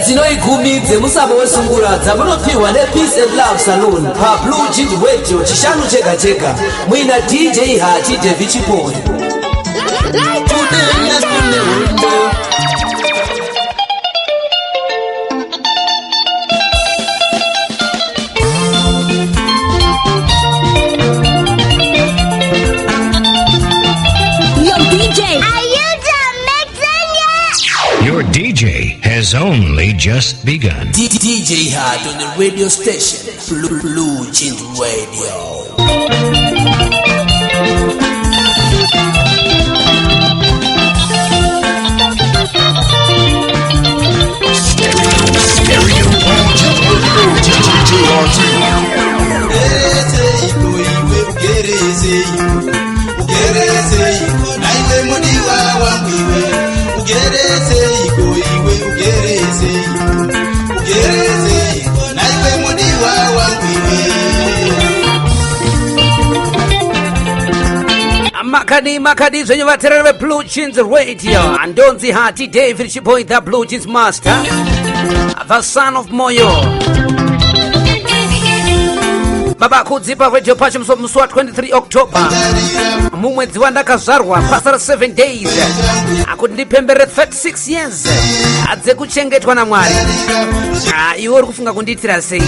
Hedzinoi gumi dzemusambo wesungura dzamunopihwa nePeace and Love Saloon paBlue Jeans Radio Chishanu chega chega muina DJ Hachi Devi Chipori. Kudenga kune hondo. Yo, DJ. Are you done mixing yet? Your DJ has only just begun. DJ Hart on the radio station Blue Jeans Radio. Ugereseiko iwe, ugereseiko, ugereseiko naiwe mudiwa wangu iwe, ugereseiko iwe, ugereseiko, ugereseiko naiwe mudiwa wangu iwe. Makadi makadi zvenyu vateereri veBlue Jeans Radio. Andonzi Hati David Chiboy, the Blue Jeans Master, the son of Moyo. Baba kudzipa radio pacho musi wa23 October, mumwedzi wandakazvarwa, pasara 7 days akuti ndipembere 36 years dzekuchengetwa naMwari. Ah, iwe uri kufunga kundiitira sei?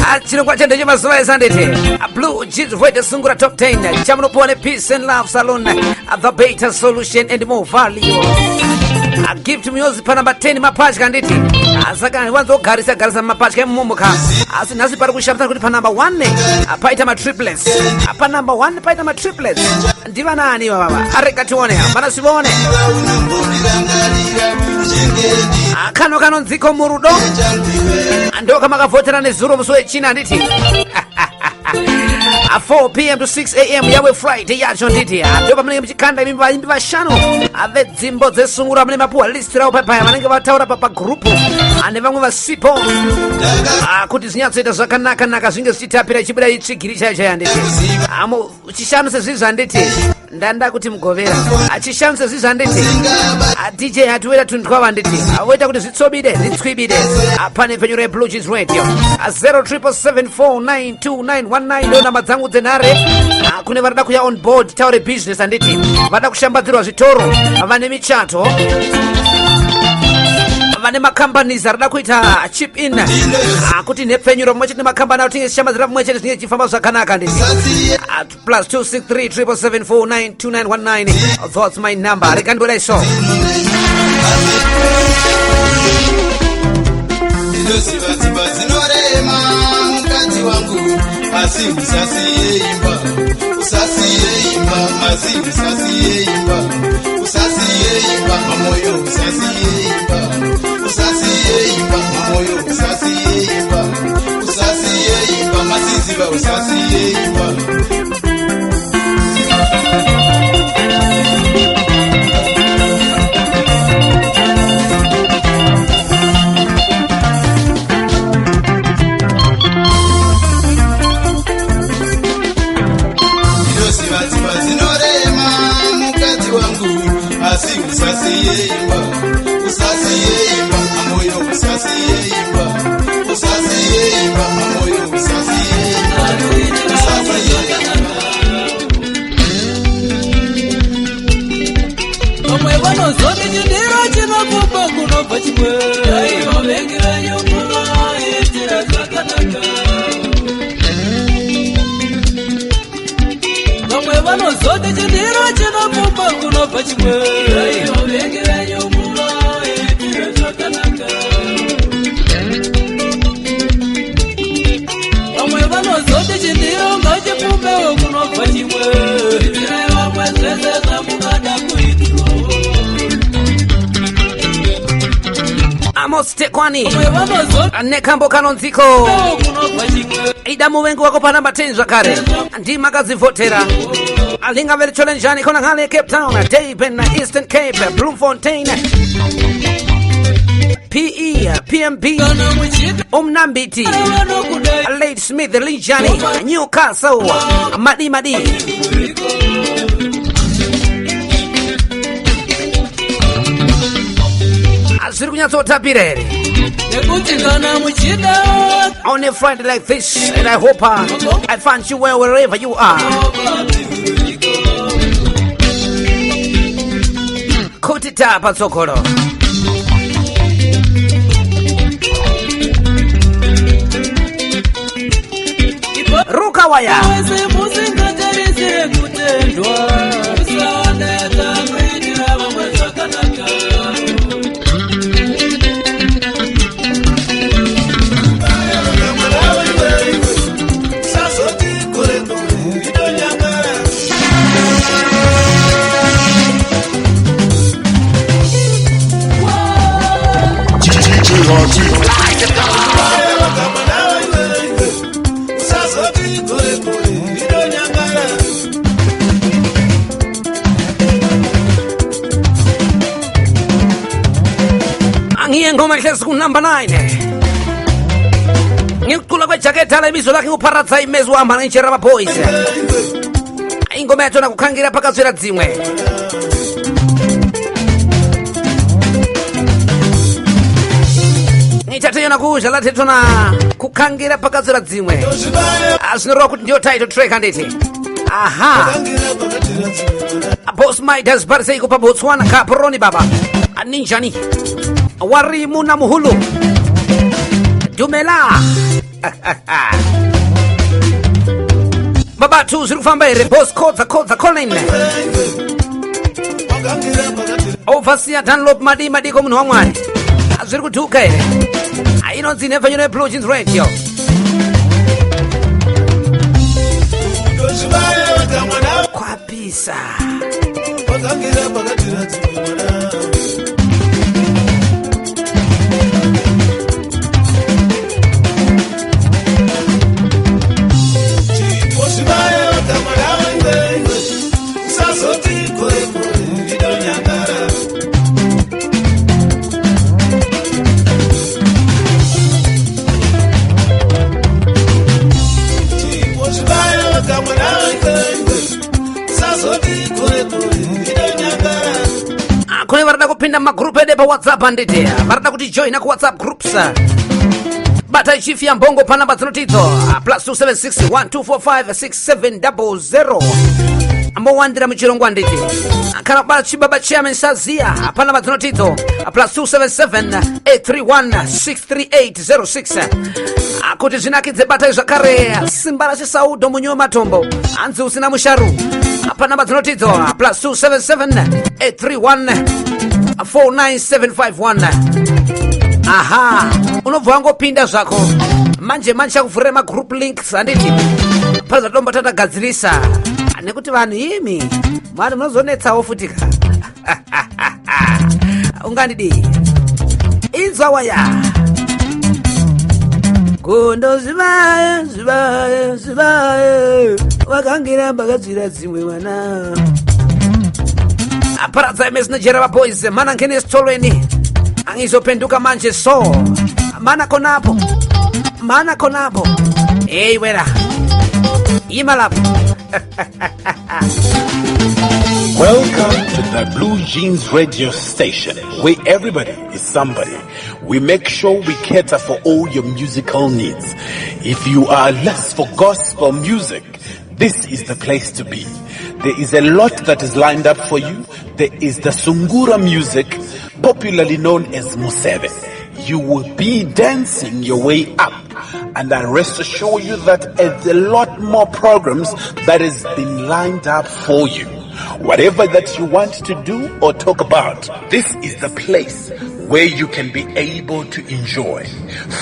Ah, chirongwa chendo chemazuva esandete Blue Jeans Radio Sungura Top 10 chamunopuwa nePeace and Love Salon, the better solution and more value. Gift Music panumber 10, mapatya nditi. Saka wanzogarisa garisa mapatya imumumuka, asi nhasi pari kushamisa kuti panumber 1 paita matriplets. Panumber 1 paita matriplets. Ndivanani vavava? Areka tione mana sivone. Unombondirangarira uchengeti Kano kanonziko Murudo. Changu iwe. Ndo kamakavhotera nezuro musi wechina handiti, 4 p.m. to 6 a.m. yawe Friday yacho nditi. Ndo pamunenge muchikanda imi vaimbi vashanu vedzimbo dzesungura mune mapuwa list ravo papaya vanenge vataura pagrupu nevamwe vasipo, kuti zvinyatsoita zvakanaka-naka, zvinge zvichitapira ichibuda itsvigiri chaiyo chaiyo handiti. Chishanu sezvizvi handiti, ndanda kuti mugovera Chishanu sezvizvi handiti, DJ hatiweta tunhu twava handiti, voita kuti zvitsobide zvitswibide pane pfenyuro yeBlue Jeans Radio. 0777492919 ndo namba dzangu dzenhare. Kune varida kuya on board, taure business handiti, vada kushambadzirwa zvitoro, vane michato, vane macompanies arida kuita chip in, kuti nhepfenyuro pamwe chete nemakambani atinge tichishambadzira pamwe chete zvinge zvichifamba zvakanaka handiti. +263 777492919, that's my number. Rega ndibudai so. Ndinoziva dzimba dzinorema mukadzi wangu, asi usasiye imba, usasiye imba, asi usasiye imba, usasiye imba mamoyo, usasiye imba, usasiye imba mamoyo, usasiye imba, usasiye imba masiziva, usasiye imba. Ndinoziva dzimba dzinorema mukadzi wangu, asi usasiye imba, usasiye imba mamoyo, usasiye imba, usasiye imba mamoyo, usasiye imba, usasiye imba. Vamwe vanozoti chindiro chinopfumba kunobva chimwe. Vavengi venyu muvaitira zvakanaka. Vamwe vanozoti chindiro chinopfumba kunobva chimwe. Vavengi venyu muvaitira zvakanaka. Vamwe vanozoti chindiro ngachipfumbewo kunobva chimwe. Itirai vamwe zvese zvamungada kuitirwawo. Amos Tekwani Vamwe vanozoti nekambo kanonziko kunobva chimwe. Ida Muvengi Wako panamba 10 zvakare. Ndimakadzivhotera alingave richolenjani khona ngale Cape Town, Durban, Eastern Cape, Bloemfontein, PE, PMB, Kana muchiti Umnambiti, vanokudai. Late Smith, Linjani, Newcastle, Madi Madi. Uriko. Zviri kunyatsotapira here? Nekuti kana muchida On a Friday like this, and I hope I find you well wherever you are. Kuti tapa tsokolo. Ruka waya. Wese musingatarisire kutendwa, musaoneka kuitira vamwe zvakanaka. Angiye ngoma ihlezi kunumber 9. Ngikucula kwejakethala ibizo lakhe nguPharadza imezi uhamba ngenjeraba boys. Ingoma yatona kukhangira pakazwera dzimwe. Ngithathe yona kuzha lathetona kukhangira pakazwera dzimwe. Zvinoreva kuti ndiyo title track handiti. Aha. Boss Midas pariseiko paBotswana Gaborone baba. Ninjani. Warimu na muhulu. Dumela. Baba tu zviri kufamba here Boss Kodza Kodza Colin. Overseer Dunlop madi madiko munhu waMwari. Zviri kudhuka here? Inonzi Nhepfenyuro yeBlue Jeans Radio. Kwapisa. Kune varida kupinda mumagroup edu paWhatsApp handiti, varida kuti joina kuWhatsApp groups, batai chief yambongo panamba dzinotidzo +276 1245 6700 ambowandira muchirongwa handiti. Kana kubata chibaba chairman Saziya panamba dzinotidzo +277 831 63806. Kuti zvinakidze, batai zvakare simba rachisaudo munyu wematombo hanzi usina musharu panamba dzinotidzo +277 831 49751. Aha, unobva wangopinda zvako manje manje chakuvhurira magroup links handiti. Pane zvatomba tatagadzirisa nekuti vanhu imi mwari munozonetsawo futika ungandidii. Inzwa waya gondo zvivaye zvivaye zvivaye wakangira mbakadzvira dzimwe mwana aparadza imezinojera vaboys mana ngene esitolweni angizopenduka manje so mana khonapo mana khonapo. Hey wena, ima lapho. Welcome to the Blue Jeans Radio Station, where everybody is somebody. We make sure we cater for all your musical needs. If you are less for gospel music, this is the place to be. There is a lot that is lined up for you. There is the Sungura music, popularly known as Museve. You will be dancing your way up. And I rest assure you that there's a lot more programs that has been lined up for you. Whatever that you want to do or talk about, this is the place where you can be able to enjoy.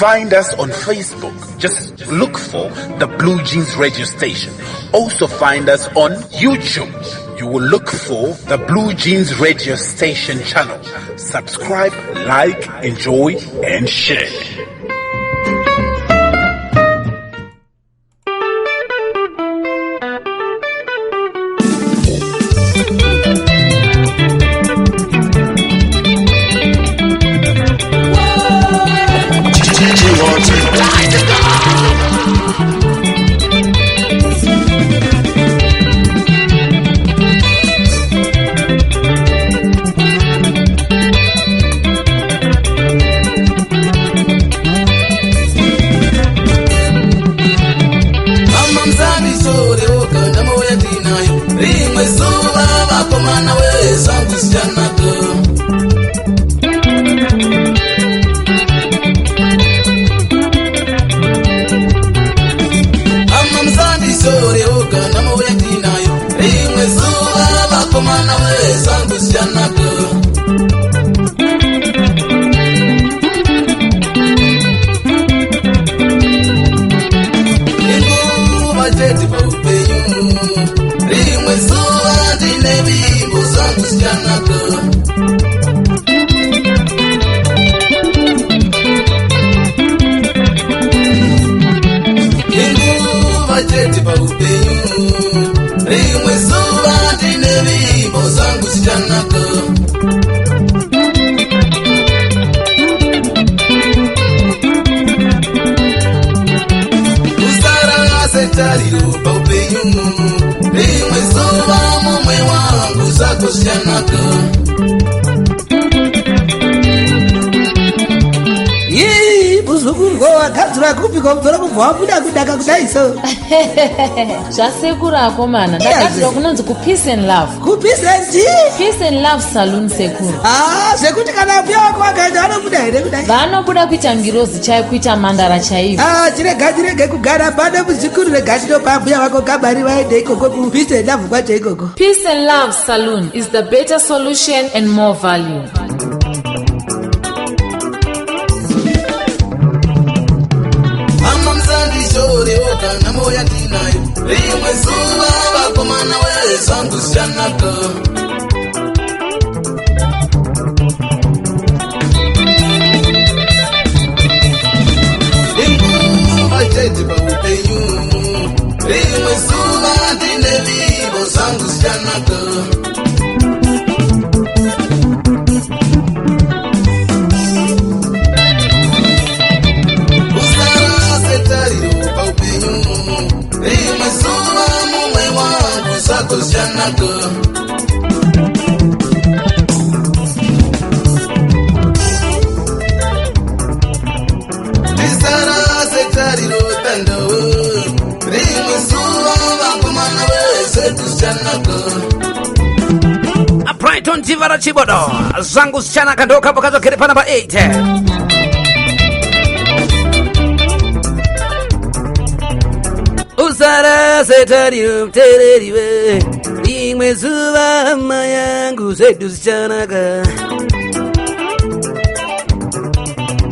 Find us on Facebook. Just look for the Blue Jeans Radio Station. Also find us on YouTube. You will look for the Blue Jeans Radio Station channel. Subscribe, like, enjoy, and share. Vakomana wezangu zichanaka. Inguva chete paupenyu, rimwe zuva ndine vimbo zangu zichanaka. Inguva chete paupenyu, rimwe zuva ndine vimbo zangu zichanaka. Usarase tariro paupenyu, rimwe zuva mumwe wangu zako zichanaka. Ii, muzukuru wagadzirwa kupi kwamudzora kubva wabuda kudaka kudai so? Zvasekuru akomana, ndagadzirwa kunonzi kuPeace and Love. KuPeace and Peace and Love Saloon, sekuru. Ah, zvekuti kana mbuya wako vakaenda vanobuda here kudai? Vanobuda kuita ngirozi chaiyo, kuita mandara chaiyo. Ah, chirega, chirege kugara pano muzukuru, rega tinopa mbuya vako kabari vaende ikoko kuPeace and Love kwacho ikoko. Peace and Love Saloon is the better solution and more value. Hama musandishorewo kana moya ndinayo, rimwe zuva vakomana wezvangu zvichanaka. Inguva chete paupenyu, rimwe zuva ndine vivo zvangu zvichanaka. Usarase tariro paupenyu, rimwe zuva mumwe wangu zvako zvichanaka. Tisarase tariro tandawo, rimwe zuva vakomana vese zvichanaka. Brighton Tivara Chibodo, Zvangu Zvichanaka, ndokambo kadzokere panumber 8. Usarase tariro muteereriwe, rimwe zuva hama yangu zvedu zvichanaka.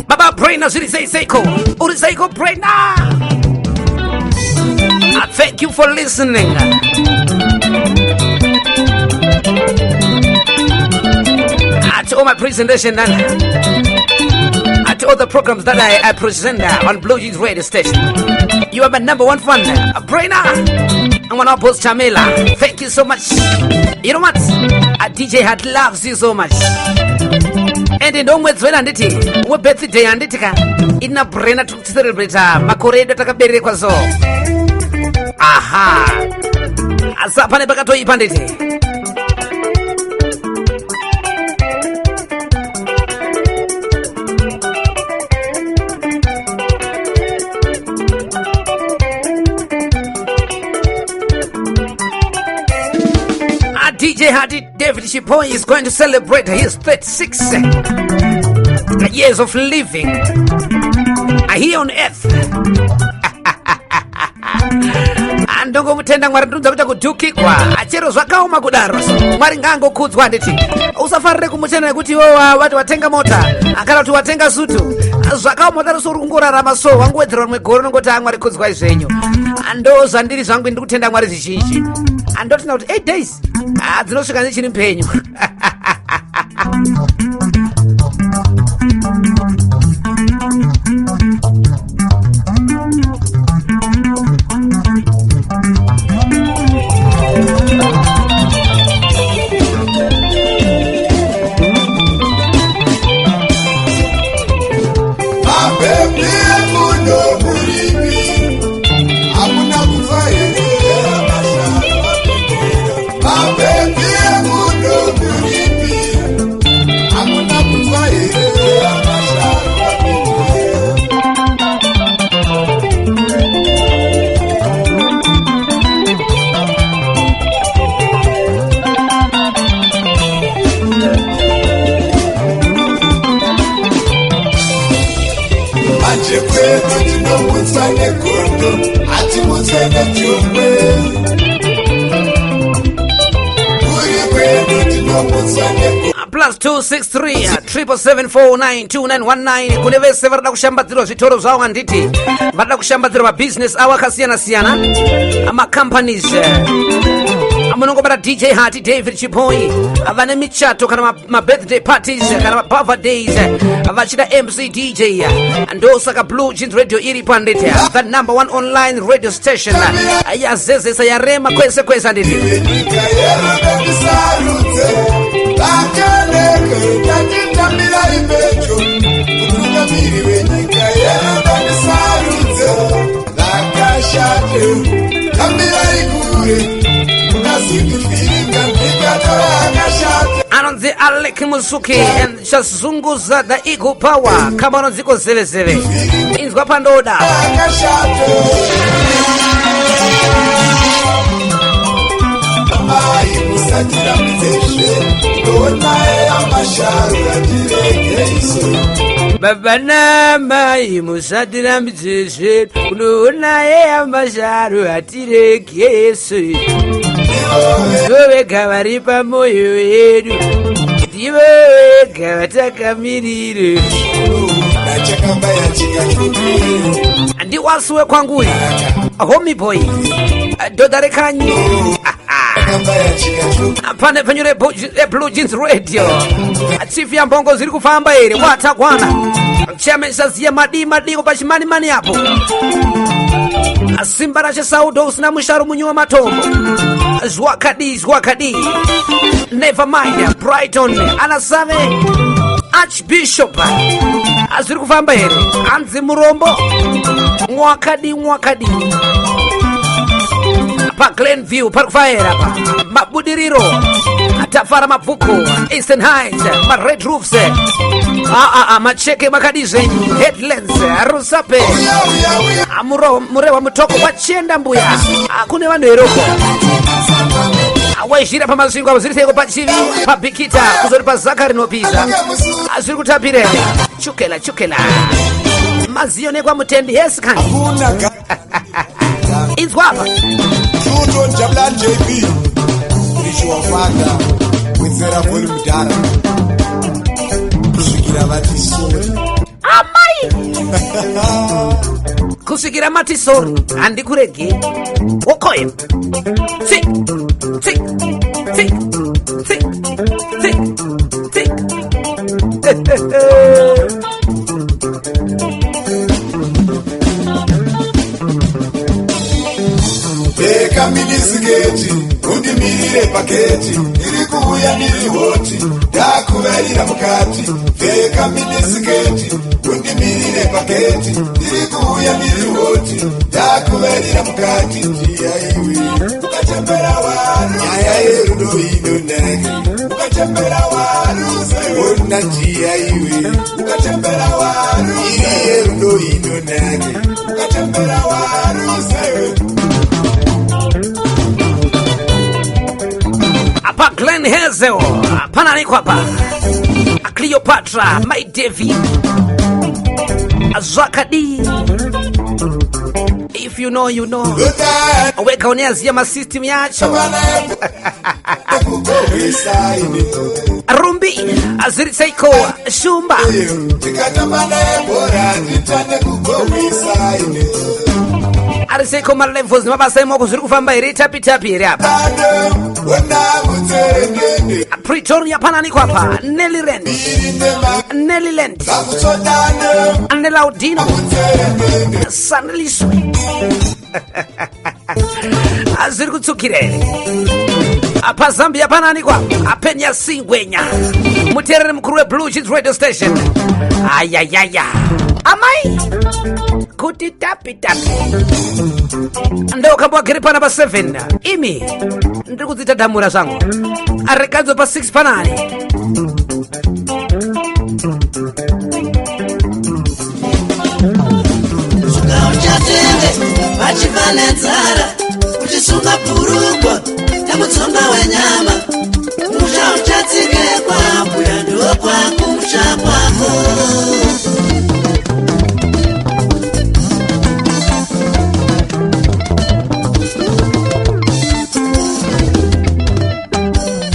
Baba Braina, zviri sei seiko? Uri seiko Braina? Thank you for listening. To all my presentation and to all the programs that I present on Blue Jeans Radio Station. You are my number one fan, Braina. And one of boss Chamela. Thank you so much. You know what? DJ Hat loves you so much. And ndomwedzi wena handiti webirthday handiti ka ina Braina tiri kucelebrata makore edu atakaberekwa so. Aha. Asa pane pakatoipa nditi. DJ Hadi David Shipoi is going to celebrate his 36 years of living here on earth. Andongomutenda Mwari, ndinodza kuita kudhukikwa chero zvakaoma kudaro so Mwari ngaangokudzwa handiti. Usafarire kumutenda nekuti iwe wati watenga mota kana kuti watenga sutu. Zvakaoma kudaro so uri kungorarama so wangowedzerwa rimwe gore, unongoti a Mwari kudzwai zvenyu. Ndo zvandiri zvangu, ndiri kutenda Mwari zvizhinji. Andotenda kuti 8 days dzinosvika nechiri mupenyu. Mabhebhi emuno murimi, hamuna kufa here? Mabhebhi emuno murimi, hamuna Plus 263 777492919 kune vese varida kushambadzirwa zvitoro zvavo, handiti? Varida kushambadzirwa mabhizinesi avo akasiyana-siyana, amacompanies, munongobata DJ Hati David Chipoi. Vane michato kana mabirthday parties kana mabirthdays, vachida MC DJ, ndosaka Blue Jeans Radio iripo, handiti? The number one online radio station yazezesa, yarema kwese kwese, handiti? Nyika yerudo ndisarudze vakaneke tatitambira ipecho. Mutungamiri wenyika yerudo ndisarudze vakashate tambirai kure mukazondivhiringa ndikatora akashate. Anonzi Alec Musuki and Chazunguza the Eagle Power, kamba anonziko zevezeve, inzwa pandoda. Akashate mai musatirambidze ndonaye amasharu atiregeiso. Baba namai, musatirambidzezve kunoona amasharu hatiregese. Ndivo vega vari pamwoyo yedu, ndivo vega vatakamirire. Ndachakambaya chikachokere. Ndiwasuwe kwanguyu homie boy, dhodha rekanyi. Kambaya chikachokere. Pane penyu reBlue Jeans Radio, chief yambongo, ziri kufamba here? Watakwana chairman saziya madii madiko pachimanimani apo? Simba rache saudo usina musharo munyu wamatombo, zwakadii zwakadii? Never mind. Brighton anasave Archbishop, azviri kufamba here? Hanzi murombo mwakadi mwakadi paGlenview pari kufayera pa Mabudiriro, Tafara Mabvuku, Eastern Heights, maRed Roofs, aa macheke makadi zvenyu, Headlands, Rusape, Murehwa, Mutoko, wachienda mbuya. Kune vanhu heroko waizhira paMasvingo apo, zviri seiko paChivi, paBikita, kuzoti paZaka rinopisa, zviri kutapira here? Chukela chukela maziyo nekwaMutendi, yes kani. Hakuna. Inzwa apa. Tuto Jablan JP Spiritual father wedzera volume mudhara kusvikira vati sorry. Amai, kusvikira mati sorry handikuregi. Wokoyo tsi tsi tsi tsi tsi tsi. Pfeka miniskirt undimirire pagate, ndiri kuuya ndiri hot, ndakuvarira mukati. Pfeka miniskirt undimirire pagate, ndiri kuuya ndiri hot, ndakuvarira mukati. Njiyaiwe ukachembera waru, nyaya yerudo inonake. Ukachembera waru, ona njiyaiwe ukachembera waru, iri yerudo inonake. Ukachembera waru sewe. Apa Glen Hazel pananiko apa Cleopatra My Devi, zvakadi? If you know, you know. Wega uneaziya masystem yacho. Rumbi aziri seiko Shumba? Tikatamba naye bhora titane kugowisa ine. Ari seiko malevels nemabasa emaoko, zviri kufamba here? Tapi tapi here apa? Ado ona mutserendende. Pretoria pananiko apa Neliland, Neliland. Kakutsodane. Nelaudino. Mutserendende. Saneliswe, azviri kutsukira here paZambia? Pananikwa apenya singwenya, muteereri mukuru weBlue Jeans Radio Station. Ayayaya, amai, kuti tapi tapi ndokambwagiri pana pa7, imi ndiri kudzitadhamura zvangu. Arekanzo pa6 panani? Suka uchatende vachifa nenzara, uchisunga bhurugwa nemutsonga wenyama. Musha uchatsike kwambuya, ndokwako musha kwako.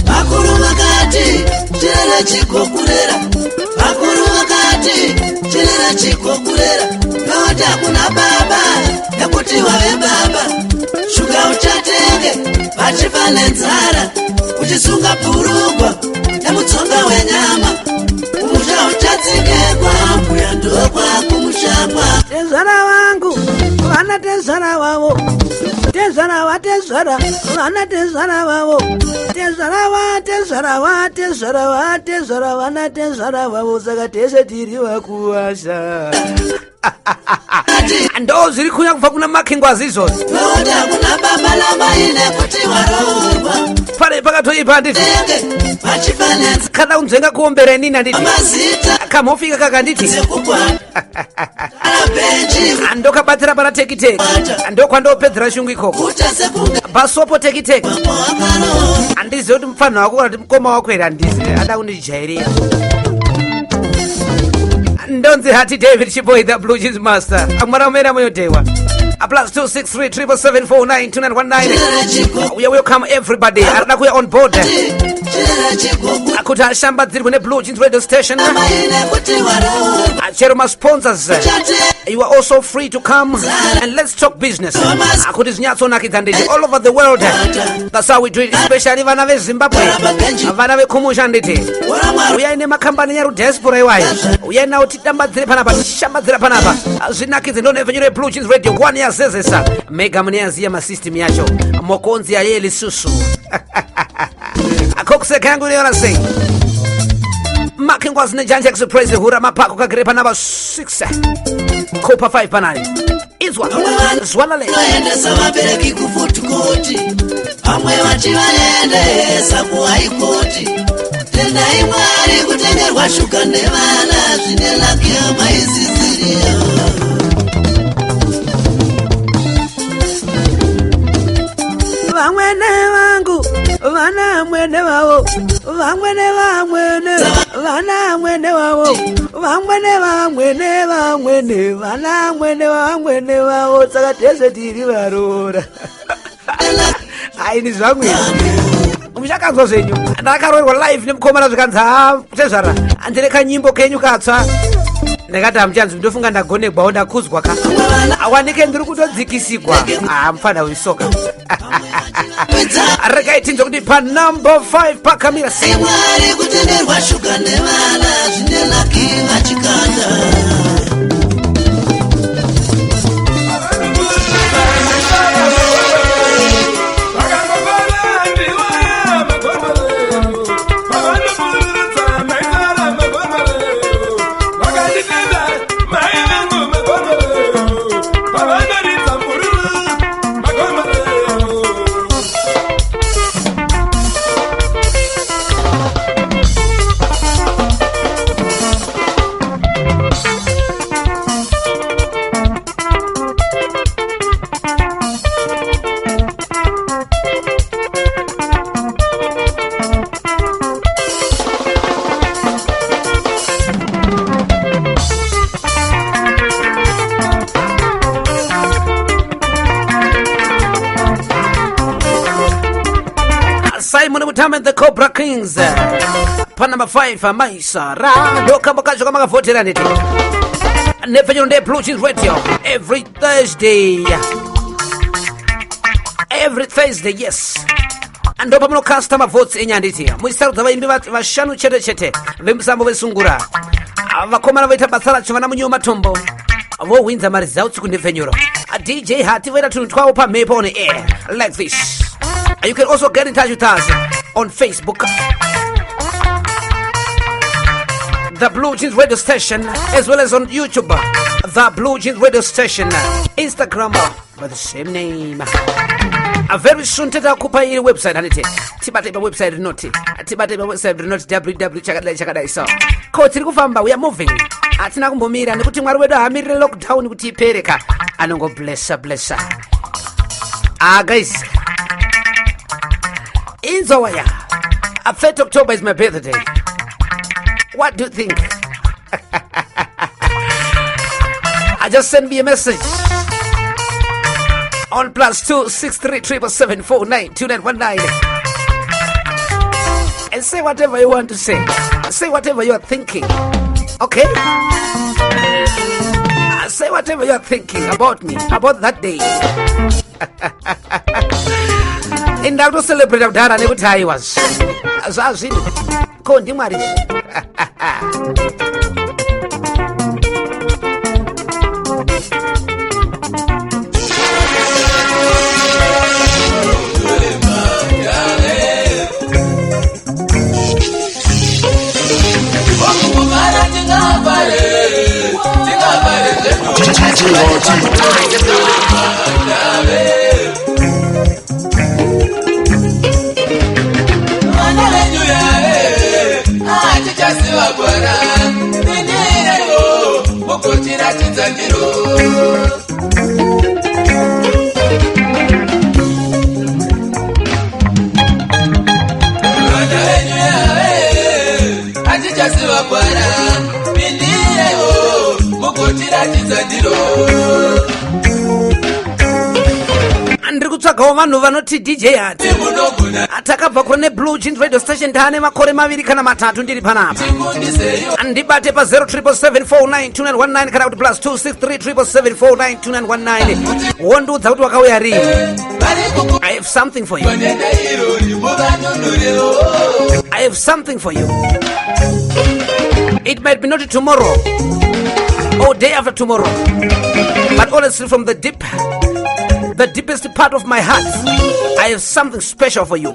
Vakuru vakati Chirera chikokurera, vakuru vakati chirera chikokurera. Noti hakuna baba nekuti wave baba. Shuga uchatenge vachifa nenzara, uchisunga bhurugwa nemutsonga wenyama. Kumusha uchatsikekwa, mbuya ndokwakumusha kwa. Tezvara vangu, vana tezvara vavo, tezvara vatezvara, vana tezvara vavo, tezvara vatezvara vatezvara vatezvara vana tezvara vavo, saka tese tiri vakuwasha. Ndo zviri kunya kubva kuna Makingwazi izvozvi. Noti hakuna baba namai nekuti waroorwa. Pane pakatoipa, handiti? Tenge vachifa nenzara. Kana kunzvenga kuombera inini, handiti? Mazita Kamhofika kaka, handiti? dzekukwana bhenji. Ndokabatira pana tekiteki, ndokwandopedzera shungu ikoko. Kuta sekunge Basopo tekiteki. wakaroorwa. Handizivi kuti mufanha wako kana kuti mukoma wako here, handizi ada kundijairira. Ndonzi Hati David Chiboy, the Blue Jeans Master, amwara umene amoyodewa. A +263 777 4929. Chirera chiko We welcome everybody arida kuya on board chirera chiko kuti ashambadzirwe neBlue Jeans Radio Station. Namai nekuti waroorwa. Chero masponsors, Chate you are also free to come and let's talk business kuti zvinyatsonakidza nditi all over the world. That's how we do it, especially vana veZimbabwe, vana vekumusha, nditi? Uyai nemakambani nyaru diaspora iwayo, uyai nawo tidambadzire panapa, tishambadzira panapa, zvinakidze. Ndo nhepfenyuro yeBlue Jeans Radio 1 yazezesa mega muneyaziya masystem yacho mokonzi yaye lisusu akokuseka yangu inoyona sei. Makingwazi neJanja Express hura mapako kagere panapa 6 kopa 5 panani izwa zwanale. Vaendesa vabereki kufutukoti, vamwe vachivaendesa kuhaikoti. Tendai Mwari kutengerwa shuga nevana zvine luck yamaisisiria. Vamwene vangu, vana mwene vavo, vamwene vamwene, vana mwene vavo, vamwene vamwene vamwene, vana mwene vamwene vavo, saka tese tiri varoora. Aini zvangu muchakanzwa zvenyu, ndakaroerwa live nemukomana, zvikanzi, "Ha, tezvara, handine kanyimbo kenyu katsva." Ndakati, "Hamuchanzwi, ndofunga ndagonegwawo, ndakuzwa ka awanike ndiri kutodzikisigwa." Ha, mufana wesoka. Regai tinzwe kuti panumber 5 pakamira sei. Mwari kutengerwa shuga nevana zvine luck vachikanda. Simon Mutame and the Cobra Kings panumber 5, Maisara, ndokambo kacho kamakavhotera nditi nhepfenyuro nde Blue Jeans Radio every Thursday, every Thursday, yes. Ndo pamunocasta mavotes enyu, handiti? Muchisarudza vaimbi vashanu chete chete vemusambo vesungura. Ah, vakomana voita basa racho, vana munyiwo matombo vohwinza maresults kunhepfenyuro. Ah, DJ Hati voita tunhu twavo pamhepo on air like this. You can also get in touch with us on Facebook, The Blue Jeans Radio Station, as well as on YouTube, The Blue Jeans Radio Station, Instagram by the same name. Very soon tatakupa iri website, handiti? Tibate pawebsite rinoti, tibate pawebsite rinoti www chakadai chakadai. So ko tiri kufamba, we are moving, hatina kumbomira nekuti Mwari wedu haamirire lockdown kuti ipereka, anongoblessa blessa. Ah guys, inzowaya, 3 October is my birthday. What do you think? I just send me a message on +263 777 49 2919 and say whatever you want to say. Say whatever you are thinking, okay? Say whatever you are thinking about me, about that day. Ndakuto kudhara nekuti aiwa, zvazvinhu ko ndimwari. Vana venyu yave hatichaziva gwara, pindireiwo mugotiratidza ndiro. Vana venyu yave hatichaziva gwara, pindireiwo mugotiratidza ndiro. Ndiri kutsvagawo vanhu vanoti, "DJ Hati, Munogona. takabva kune Blue Jeans Radio Station, taane makore 2 kana 3 ndiri panapa." Tikundiseyo. Ndibate pa 0777492919 kana kuti +263 777492919, wondiudza kuti wakauya rini. Vari I have something for you. kukugonenda irori, muvanunurewo. I have something for you. It might be not tomorrow or day after tomorrow, but honestly, from the deepest part of my heart, I have something special for you.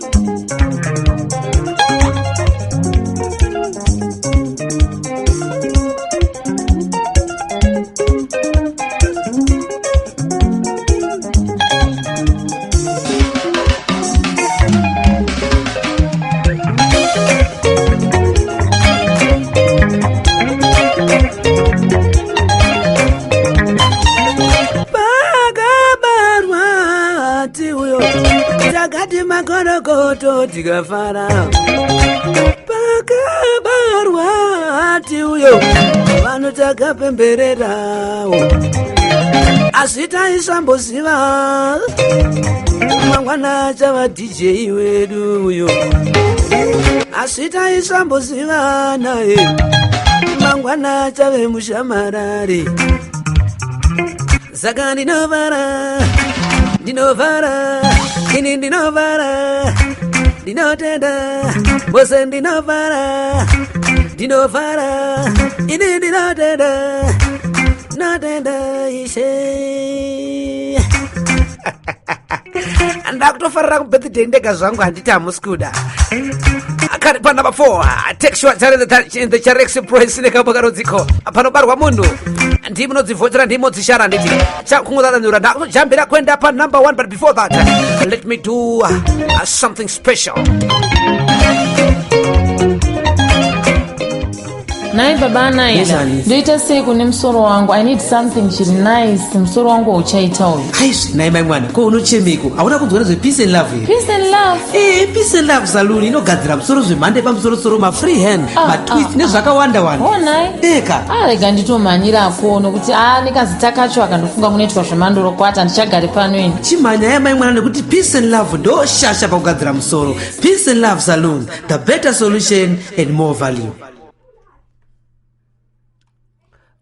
Pakabarwa ati uyo, takati makorokoto, tikafara. Pakabarwa ati uyo, vanhu takapembererawo, asi taisamboziva mangwana chava DJ wedu uyo. Asi taisamboziva naye mangwana chave mushamarari. Saka ndinovara, ndinovara, ini ndinovara, ndinotenda bose. Ndinovara, ndinovara, ini ndinotenda, ndinotenda Ishe. Ndakutofarira kubirthday ndega zvangu, handiti hamusi kuda. Kari panumber 4, Takesure the Charex Express nekambo karodziko "Panobarwa Munhu". Ndimunodzivhotera, ndimodzishara, handiti chakungodanura. Ndakujambira kuenda panumber 1, but before that, let me do something special. Nhai baba Anaida. Yes, Alice. Ndoita sei kune musoro wangu? I need something chiri nice, musoro wangu uchaita uyu. Aizvi nhai mai mwana, ko unochemeko? Hauna kunzwa nezvePeace and Love here? Peace and Love? Ee, Peace and Love Saloon inogadzira musoro zvemhando yepamusorosoro, mafree hand, matwist nezvakawanda wanda. Oh, nhai. Eka. Arega nditomhanyirako, nokuti a nekazita kacho akandofunga kunoitwa zvemandorokwati, handichagari pano ini. Chimhanya mai mwana, nekuti Peace and Love ndo shasha pakugadzira musoro. Peace and Love Saloon, the better solution and more value.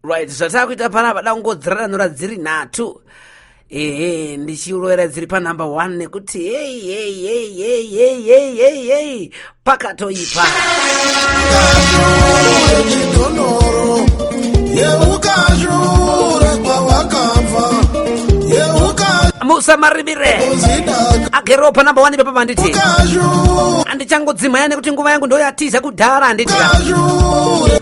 Right, zvatakuita panapa, da kungodziranura dziri nhatu, ehe, ndichirovera dziri panumber 1, nekuti hei hei hei hei hei hei hei hei, pakatoipa. Chidonoro yeukazhure kwawakabva yeuka. Musamaribire agerewo panumber 1 ipapo, handiti? Handichangodzimhanya nekuti nguva yangu ndoyatiza kudhara, handiti?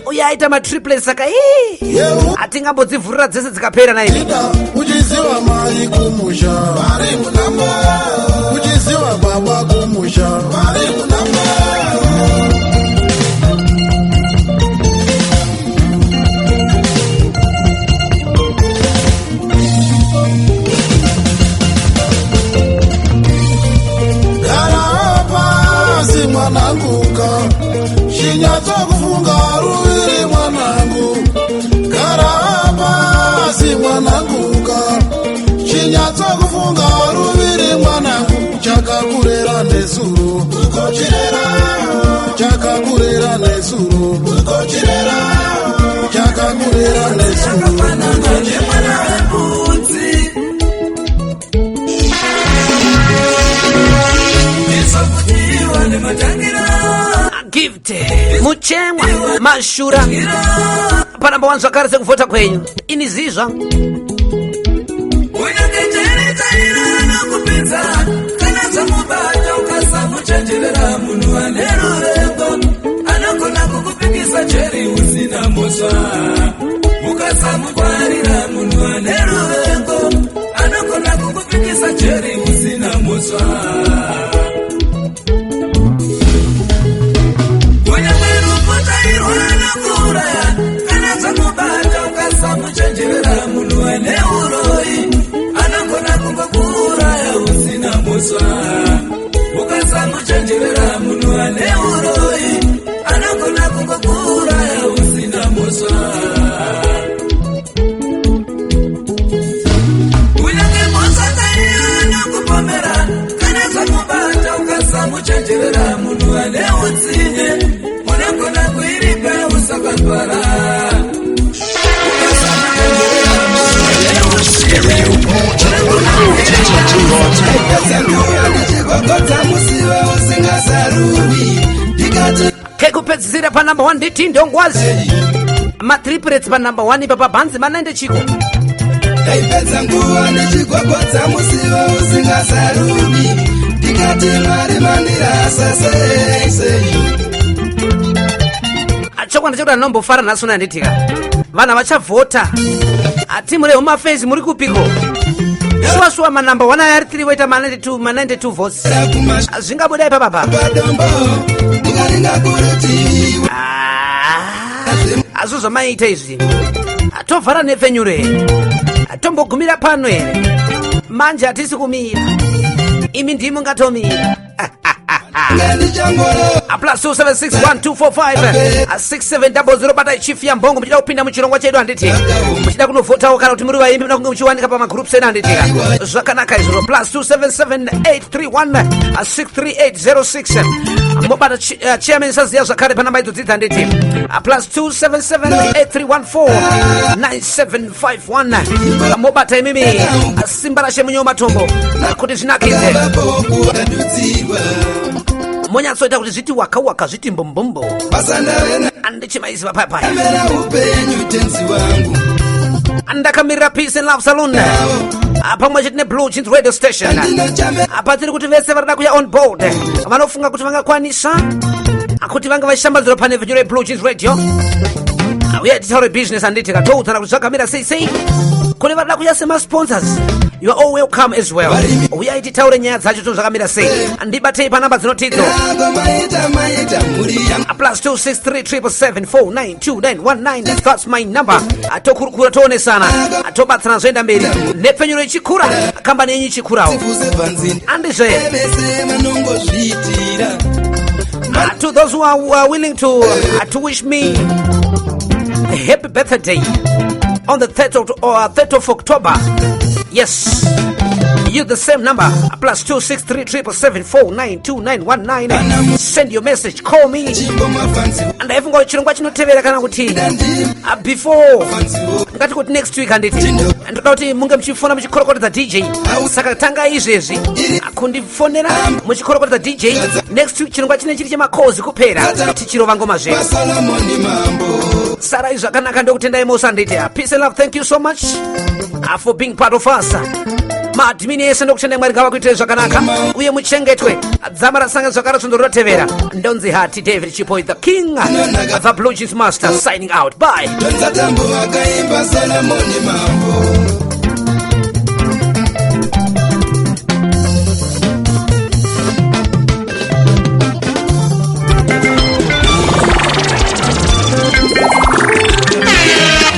Uye aita matriplets, saka ii hatingambodzivhurira dzese dzikapera naini. Uchiziva mai kumusha vari munamba, uchiziva baba kumusha vari munamba. Gara pasi mwananguka, chinyatsokufunga ruviri mwanangu. Gara pasi mwananguka, chinyatsokufunga ruviri mwanangu. Chakakurera nezuro ugochirera, chakakurera. nezuro ugochirera chakakurera nezuro Nemwana wembudzi Izokutiwa nematangira. Gift Muchemwa Mashura panamba 1 zvakare sekuvhota kwenyu. Ini zii zvangu. Kunyange jeri chairo anokupinza kana zvamubata ukasamuchenjerera. Munhu ane ruvengo anogona kukupikisa jeri usina mhosva ukasamungwarira. Munhu ane ruvengo anogona kukupikisa jeri usina mhosva. Kunyange rufu chairwo anokuuraya kana zvamubata ukasamuchenjerera. Munhu ane uroi anogona kungokuuraya usina mhosva ukasamuchenjerera. Munhu ane uroi anogona kungokuuraya usina mhosva. Kunyange mhosva chaiyo anokupomera kana zvamubata ukasamuchenjerera. Munhu ane utsinye unogona kuiripa usakangwara. Ukasamuchenjerera, munhu ane utsinye unogona Ndichigogodza musiwe usingazaruri, ndikati Kekupedzisira panumber 1 nditi Ndongwazi, matriplets panumber 1 ipa pabhanzi manaende chiko. Ndaipedza nguva ndichigogodza musiwe usingazaruri, ndikati Mwari mandirasa sei sei? Chokwadi chekuti anombofara nhasi una handitika vanhu vachavhota hatimu rehome affairs muri kupiko? Shuwa shuwa, manumber 1 aya ari 3 voita ma92 ma92 votes, zvingabuda ipapapa? Padombo ndikaringa kurutiwe. Azvo zvamaita izvi, tovhara nepfenyuro here? Tombogumira pano here? Manje hatisi kumira, imi ndimi mungatomira. Ndichangoro Plus 2761245 6700. Batai Chief Yambongo muchida kupinda muchirongwa chedu handiti, muchida kunovhotawo, kana kuti muri vaimbi muda kunge muchiwanika pamagroups edu handitika. Zvakanaka izvozvo. Plus 277831 63806. Mobata chairman Saziya zvakare panamba idzodzidza handiti. Plus 277 9751. Mobata imimi simba rashe munyo matombo kuti zvinakidze. Vapoku vandudzirwa. Monyatsoita kuti zviti waka waka, zviti mbombombo. Basa ndave Andichimaiziva payapaya. namera upenyu tenzi wangu. Ndakamirira Peace and Love Saloon pamwe chete neBlue Jeans Radio Station. Ndinochame. Apa tiri kuti vese varida kuya on board, vanofunga kuti vangakwanisa kuti vange vachishambadzirwa pane vhidhiyo reBlue Jeans Radio, uye titaure business handiti, katoudzana kuti zvakamira sei sei. Kune varida kuya semasponsors, you are all welcome as well. Uyai titaure nyaya dzacho to zvakamira sei. Ndibatei panamba dzinotidzo. Ago maita maita mhuri yangu. Plus 263 that's my number. Tokurukura, toonesana, tobatsana, zvoenda mberi, nhepfenyuro ichikura, kambani yenyu ichikurawo. Fuse panzini. Andizve. Vese vanongozviitira. To those who are willing to wish me a happy birthday on the 3rd of October, yes, use the same number, plus 263 Send your message, call me. Chimbo mafanzi. Ndaifunga kuti chirongwa chinotevera kana kuti before ngati kuti next week handiti, ndoda kuti munge muchifona muchikorokoredza DJ. Saka tanga izvezvi kundifonera muchikorokoredza DJ. Next week chirongwa chine chiri chemakozi kupera, tichirova ngoma zvedu. Solomoni mambo. Sarai zvakanaka, ndokutendai mose handiti. Peace and love, thank you so much for being part of us. Maadmini ese ndokutendai, Mwari ngavakuitirei zvakanaka uye muchengetwe. Dzama rasanga zvakare svondo rinotevera. Ndonzi Hati David Chipoi, the king, the Blue Jeans Master, signing out. Bye. Donzatambo akaimba Solomoni mambo.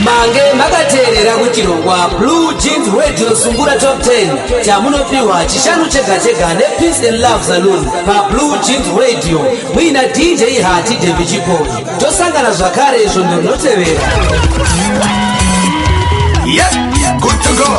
Mange makateerera kuchirongwa Blue Jeans Radio Sungura Top 10 chamunopiwa Chishanu chega chega nePeace and Love Saloon paBlue Jeans Radio muina DJ Hati David Chipoi. Tosangana zvakare svondo rinotevera. Yep, good to go.